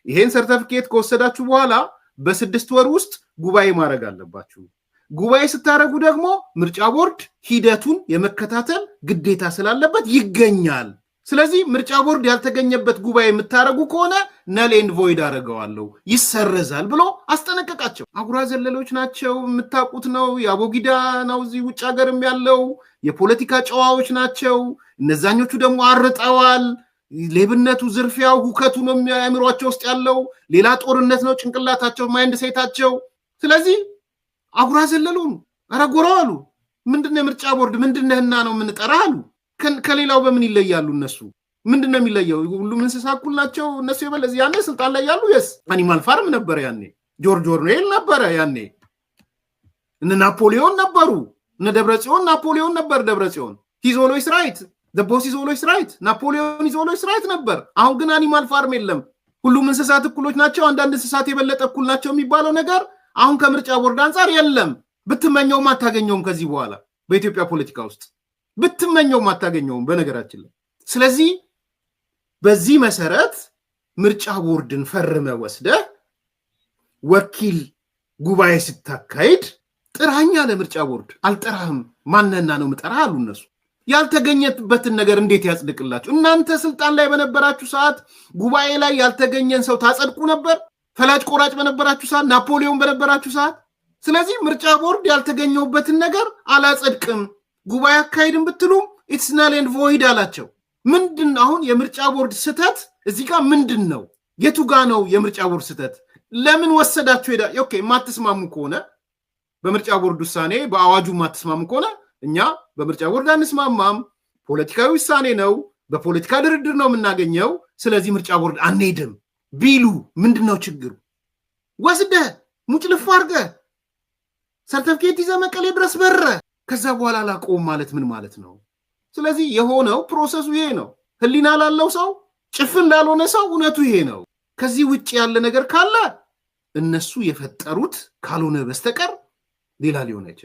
ይሄን ሰርተፊኬት ከወሰዳችሁ በኋላ በ6 ወር ውስጥ ጉባኤ ማድረግ አለባችሁ። ጉባኤ ስታደርጉ ደግሞ ምርጫ ቦርድ ሂደቱን የመከታተል ግዴታ ስላለበት ይገኛል። ስለዚህ ምርጫ ቦርድ ያልተገኘበት ጉባኤ የምታደርጉ ከሆነ null and void አደርገዋለሁ፣ ይሰረዛል ብሎ አስጠነቀቃቸው። አጉራ ዘለሎች ናቸው፣ የምታውቁት ነው። የአቦጊዳ ነው እዚህ ውጭ ሀገርም ያለው፣ የፖለቲካ ጨዋዎች ናቸው። እነዛኞቹ ደግሞ አርጠዋል። ሌብነቱ፣ ዝርፊያው፣ ሁከቱ ነው አእምሯቸው ውስጥ ያለው። ሌላ ጦርነት ነው ጭንቅላታቸው፣ mindset ኣቸው። ስለዚህ አጉራ ዘለሉን ኧረ ጎራው አሉ። ምንድነው የምርጫ ቦርድ ምንድነህና ነው የምንጠራ አሉ። ከሌላው በምን ይለያሉ እነሱ? ምንድን ነው የሚለየው? ሁሉም እንስሳ እኩል ናቸው። እነሱ የበለዚ ያኔ ስልጣን ላይ ያሉ፣ yes፣ Animal Farm ነበረ ያኔ፣ ጆርጅ ኦርዌል ነበረ ያኔ፣ እነ ናፖሊዮን ነበሩ፣ እነ ደብረ ጽዮን፣ ናፖሊዮን ነበር። ደብረ ጽዮን he's always right፣ boss is always right፣ ናፖሊዮን is always right ነበር። አሁን ግን Animal Farm የለም። ሁሉም እንስሳት እኩሎች ናቸው። አንዳንድ እንስሳት የበለጠ እኩል ናቸው የሚባለው ነገር አሁን ከምርጫ ቦርድ አንጻር የለም። ብትመኘውም አታገኘውም ከዚህ በኋላ በኢትዮጵያ ፖለቲካ ውስጥ ብትመኘውም አታገኘውም በነገራችን ላይ። ስለዚህ በዚህ መሰረት ምርጫ ቦርድን ፈርመህ ወስደህ ወኪል ጉባኤ ስታካሂድ ጥራኝ አለ ምርጫ ቦርድ። አልጠራህም፣ ማነህና ነው ምጠራህ አሉ እነሱ። ያልተገኘበትን ነገር እንዴት ያጽድቅላችሁ? እናንተ ስልጣን ላይ በነበራችሁ ሰዓት ጉባኤ ላይ ያልተገኘን ሰው ታጸድቁ ነበር? ፈላጭ ቆራጭ በነበራችሁ ሰዓት፣ ናፖሊዮን በነበራችሁ ሰዓት። ስለዚህ ምርጫ ቦርድ ያልተገኘሁበትን ነገር አላጸድቅም፣ ጉባኤ አካሄድም ብትሉም it's null and void አላቸው። ምንድን አሁን የምርጫ ቦርድ ስህተት እዚህ ጋር ምንድን ነው? የቱ ጋ ነው የምርጫ ቦርድ ስህተት? ለምን ወሰዳችሁ? ሄዳ okay፣ የማትስማሙ ከሆነ በምርጫ ቦርድ ውሳኔ በአዋጁ የማትስማሙ ከሆነ እኛ በምርጫ ቦርድ አንስማማም፣ ፖለቲካዊ ውሳኔ ነው፣ በፖለቲካ ድርድር ነው የምናገኘው፣ ስለዚህ ምርጫ ቦርድ አንሄድም ቢሉ ምንድን ነው ችግሩ? ወስደህ ሙጭልፍ አድርገህ ሰርተፍኬት ይዘህ መቀሌ ድረስ በረ ከዛ በኋላ አላቆም ማለት ምን ማለት ነው? ስለዚህ የሆነው process ኡ ይሄ ነው። ህሊና ላለው ሰው፣ ጭፍን ላልሆነ ሰው እውነቱ ይሄ ነው። ከዚህ ውጭ ያለ ነገር ካለ እነሱ የፈጠሩት ካልሆነ በስተቀር ሌላ ሊሆን አይችልም።